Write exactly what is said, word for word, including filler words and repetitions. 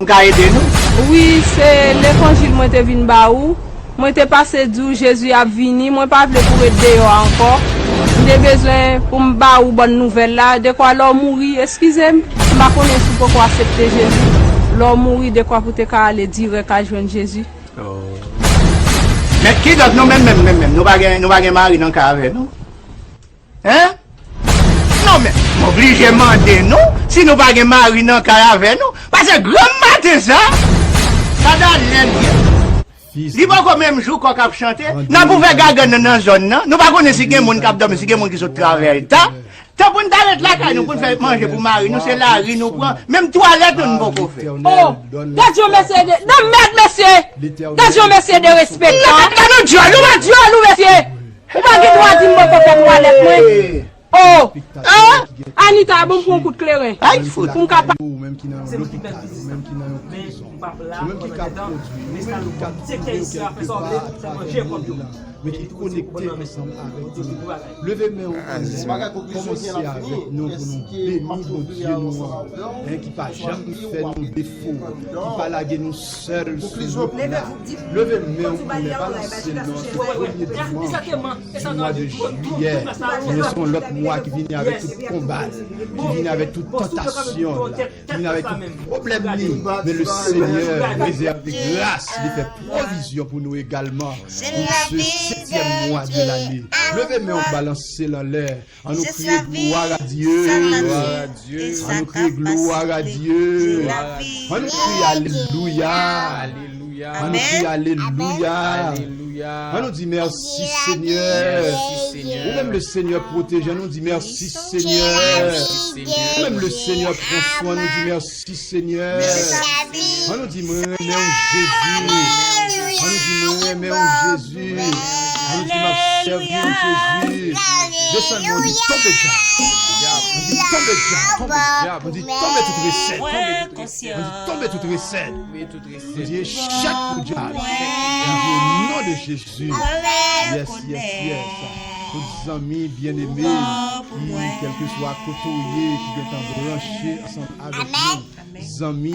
Ka ede nou? Wi, se levanjil mwen te vin ba ou. Mwen te pase di w Jezi ap vini. Mwen pa vle pou w ret deyò a ankò. M te bezwen pou m ba ou bòn nouvèl la. Dekwa lè w mouri, eskize m, m pa konnen si w poko aksepte Jezi. Lè w mouri, dekwa pou w te ka ale dirèk al jwenn Jezi. Oh. Men kidonk nou menm, menm, menm, menm, nou pa gen, nou pa gen mari nan kay avè nou? Hein? Non, men, m oblije mande nou si nou pa gen mari nan kay avè nou. Paske granm maten sa, gade lè l ye. Li poko menm jou kòk ap chante. N ap ouvè gagann nan nan zòn nan. Nou pa konnen si gen moun k ap dòmi, si gen moun ki sot travay ta. Tan pou n ta ret lakay nou pou n fè manje pou mari nou, se lari nou pran. Menm twalèt nou, nou poko fè. Oh, gad yon mesye de, de mèd, mesye! Gad yon mesye derespektan! Gad yon dyòl, ou pa dyòl, ou mesye! Ou pa gen dwa di m mwen poko twalèt mwen. Oh! Anita, bon, m pran yon kout kleren. Ay, fout. Pou m ka pa. Ou menm ki nan yon lopital, ou menm ki nan yon prizon, ou menm ki ka pwodui, ou menm ki ka twouve w kèlkepa atravè mond lan, men ki konekte ansanm avèk nou. Leve men w anlè, kòmanse avèk nou pou nou beni Bondye nou an, en, ki pa janm fè nou defo, ki pa lage nou sèl sou wout la. Leve men w anlè, balanse l nan premye dimanch di mwa de jiyè. Men se yon lòt mwa ki vini avèk tout konba, ki vini avèk tout tantasyon, ki vini avèk tout pwoblèm li. Men le Senyè rezève gras, li fè pwovizyon pou nou egalman pou se setyèm mwa de lane. Leve men w, balanse l anlè. An nou kriye glwa a Dye. An nou kriye glwa a Dye. An nou kriye alelouya. An nou kriye alelouya. An nou di mèsi, Senyè. Ou menm le Senyè pwoteje, an nou di mèsi, Senyè. Ou menm le Senyè pran swen, an nou di mèsi, Senyè. An nou di mwen renmen w, Jezi. An nou di mwen renmen w, Jezi. An nou di m ap sèvi w, Jezi. Desann mwen, di tonbe djab. Di tonbe djab. Di tonbe tout resèt. Di tonbe tout resèt. Di echèk pou djab. Nan non de Jezi. Yes, yes, yes. Tout zanmi byeneme ki, kèlkeswa kote w ye, ki gentan branche ansanm avèk nou. Zanmi,